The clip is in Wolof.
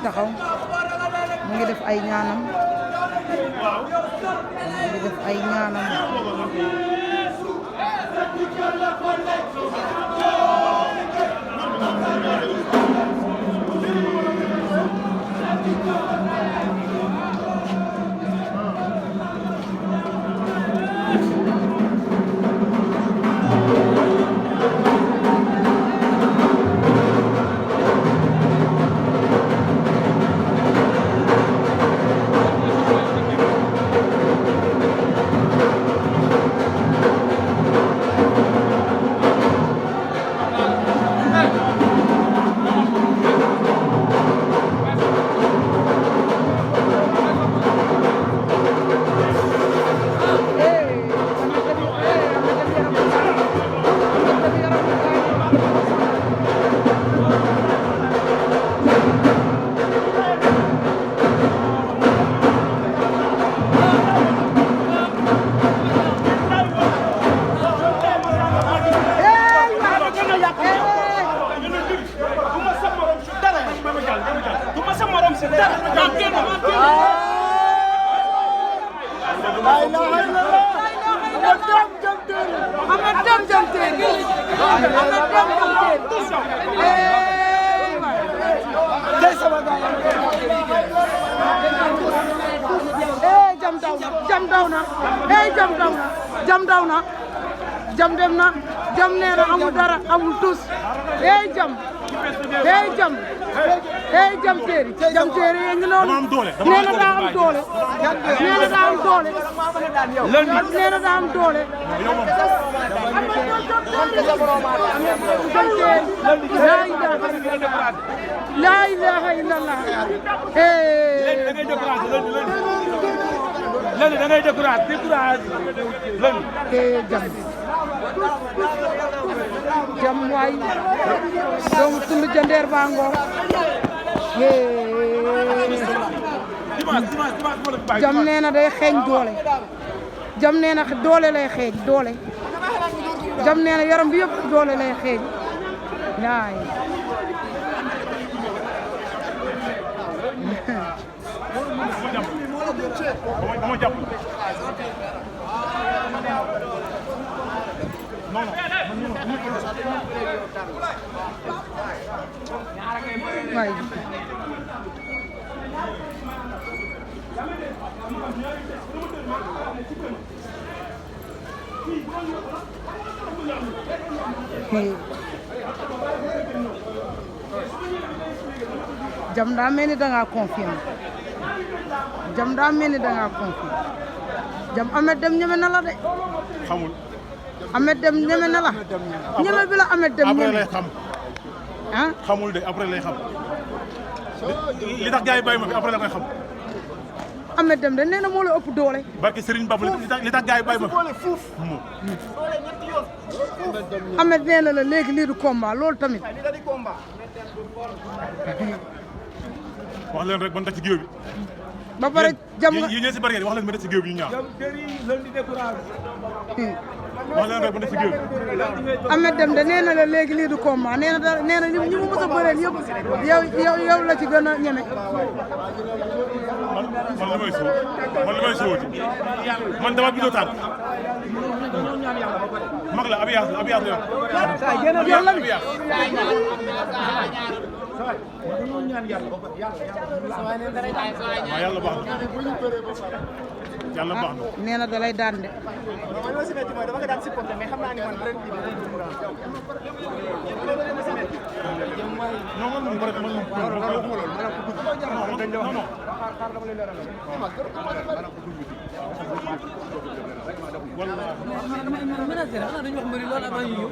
taxaw mu ngi def ay ñaanam jam dem na jam nee na amul dara amul tus jam teeri yee ngi noonu nee na daa am doole laa ilaaha illallah léegi da ngay découragé jam waay doomu tund jandeer baa ngoor jam nee na day xeeñ doole jam nee na doole lay xeeñ doole jam nee na yaram bi yëpp doole lay xeeñ laay waay jam daa mel ni dangaa confiant jam daa mel ni dangaa confiant jam Ameth Deme ñeme na la de xamul Ameth Deme ñeme na la ñeme bi la Ameth Deme ñeme après lay xam ah xamul de après lay xam li tax gars yi bàyyi ma fi après la koy xam Ameth Deme de nee na moo la ëpp doole barke Serigne Bamba li tax gars yi bàyyi ma fi Ameth nee na la léegi lii du combat loolu tamit wax leen rek ban tax ci géew bi ba pare jam yi ñee si barrière wax leen ma def ci géew bi ñu ñaar wax leen rek ban tax ci géew bi Ameth Deme de nee na la léegi lii du combat nee na ñi mu mës a bëreel yëpp yow la ci gën a ñeme man li may sóoti man dama bindoo tànk mag la abiyaas la yow la dañoo ñaan yàlla ba yàlla baax na yàlla baax na. nee na da lay daan de. man ma si métti mooy dama ko daan supporté mais xam naa ni man ren jii dinañ ko mën a non man moom bëri na man moom. manager xanaa dañu wax mbëri loolu avant ñu ñëw